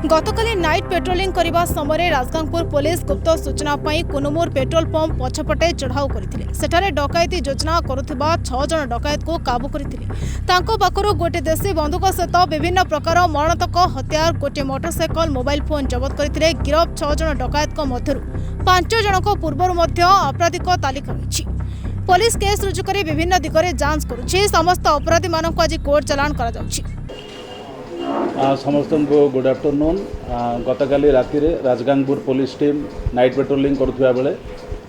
ଗତକାଲି night patrolling କରିବା ସମୟରେ ରାଜଗାଙ୍ଗପୁର ପୋଲିସ ଗୁପ୍ତ ସୂଚନା ପାଇଁ କୁନୁମୁର ପେଟ୍ରୋଲ ପମ୍ପ ପଛପଟେ ଚଢ଼ାଉ କରିଥିଲେ। ସେଠାରେ ଡକାୟତି ଯୋଜନା କରୁଥିବା ଛଅ ଜଣ ଡକାୟତକୁ କାବୁ କରିଥିଲେ। ତାଙ୍କ ପାଖରୁ ଗୋଟିଏ ଦେଶୀ ବନ୍ଧୁକ ସହିତ ବିଭିନ୍ନ ପ୍ରକାର ମରଣାନ୍ତକ ହତିଆର, ଗୋଟିଏ ମୋଟରସାଇକେଲ, ମୋବାଇଲ ଫୋନ୍ ଜବତ କରିଥିଲେ। ଗିରଫ ଛଅ ଜଣ ଡକାୟତଙ୍କ ମଧ୍ୟରୁ ପାଞ୍ଚ ଜଣଙ୍କ ପୂର୍ବରୁ ମଧ୍ୟ ଅପରାଧିକ ତାଲିକା ରହିଛି। ପୋଲିସ କେସ୍ ରୁଜୁ କରି ବିଭିନ୍ନ ଦିଗରେ ଯାଞ୍ଚ କରୁଛି। ସମସ୍ତ ଅପରାଧୀମାନଙ୍କୁ ଆଜି କୋର୍ଟ ଚାଲାଣ କରାଯାଉଛି। ସମସ୍ତଙ୍କୁ ଗୁଡ୍ ଆଫ୍ଟରନୁନ୍। ଗତକାଲି ରାତିରେ Rajgangpur police team night patrolling କରୁଥିବା ବେଳେ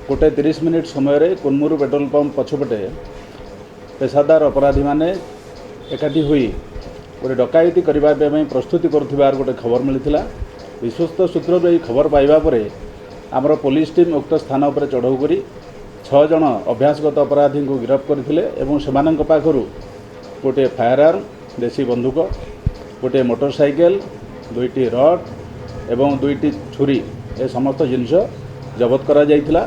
1:30 ସମୟରେ କୁନମୁରୁ ପେଟ୍ରୋଲ ପମ୍ପ ପଛପଟେ ପେଶାଦାର ଅପରାଧୀମାନେ ଏକାଠି ହୋଇ ଗୋଟେ ଡକାୟତି କରିବା ପାଇଁ ପ୍ରସ୍ତୁତି କରୁଥିବାର ଗୋଟେ ଖବର ମିଳିଥିଲା। ବିଶ୍ୱସ୍ତ ସୂତ୍ରରୁ ଏହି ଖବର ପାଇବା ପରେ ଆମର ପୋଲିସ ଟିମ୍ ଉକ୍ତ ସ୍ଥାନ ଉପରେ ଚଢ଼ାଉ କରି ଛଅ ଜଣ ଅଭ୍ୟାସଗତ ଅପରାଧୀଙ୍କୁ ଗିରଫ କରିଥିଲେ ଏବଂ ସେମାନଙ୍କ ପାଖରୁ ଗୋଟିଏ ଫାୟାର ଆର୍ମ, ଦେଶୀ ବନ୍ଧୁକ, ଗୋଟିଏ ମୋଟରସାଇକେଲ, ଦୁଇଟି ରଡ୍ ଏବଂ ଦୁଇଟି ଛୁରୀ, ଏ ସମସ୍ତ ଜିନିଷ ଜବତ କରାଯାଇଥିଲା।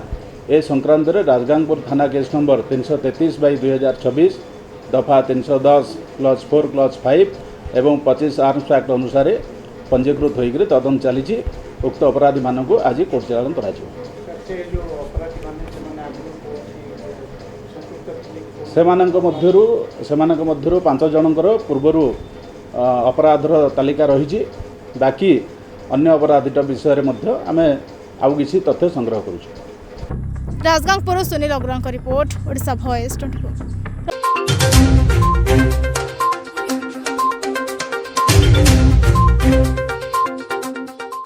ଏ ସଂକ୍ରାନ୍ତରେ ରାଜଗାଙ୍ଗପୁର ଥାନା କେସ୍ ନମ୍ବର 333/2026, ଦଫା 310 କ୍ଲଜ୍ 4, କ୍ଲଜ୍ 5 ଏବଂ 25 ଆର୍ମସ ଆକ୍ଟ ଅନୁସାରେ ପଞ୍ଜୀକୃତ ହୋଇକରି ତଦନ୍ତ ଚାଲିଛି। ଉକ୍ତ ଅପରାଧୀମାନଙ୍କୁ ଆଜି କୋର୍ଟ ଚାଲାଣ କରାଯିବ। ସେ ଯେଉଁ ଅପରାଧୀମାନେ, ସେମାନେ ଆଗରୁ କୋଉଠି ସମ୍ପୃକ୍ତ ଥିଲେ କି କୋଉ- ସେମାନଙ୍କ ମଧ୍ୟରୁ ପାଞ୍ଚ ଜଣଙ୍କର ପୂର୍ବରୁ ଅପରାଧର ତାଲିକା ରହିଛି। ବାକି ଅନ୍ୟ ଅପରାଧୀଟା ବିଷୟରେ ମଧ୍ୟ ଆମେ ଆଉ କିଛି ତଥ୍ୟ ସଂଗ୍ରହ କରୁଛୁ। ରାଜଗାଙ୍ଗପୁର ସୁନୀଲ ଅଗ୍ରୱାଲଙ୍କ ରିପୋର୍ଟ, ଓଡ଼ିଶା ଭଏସ୍ 24।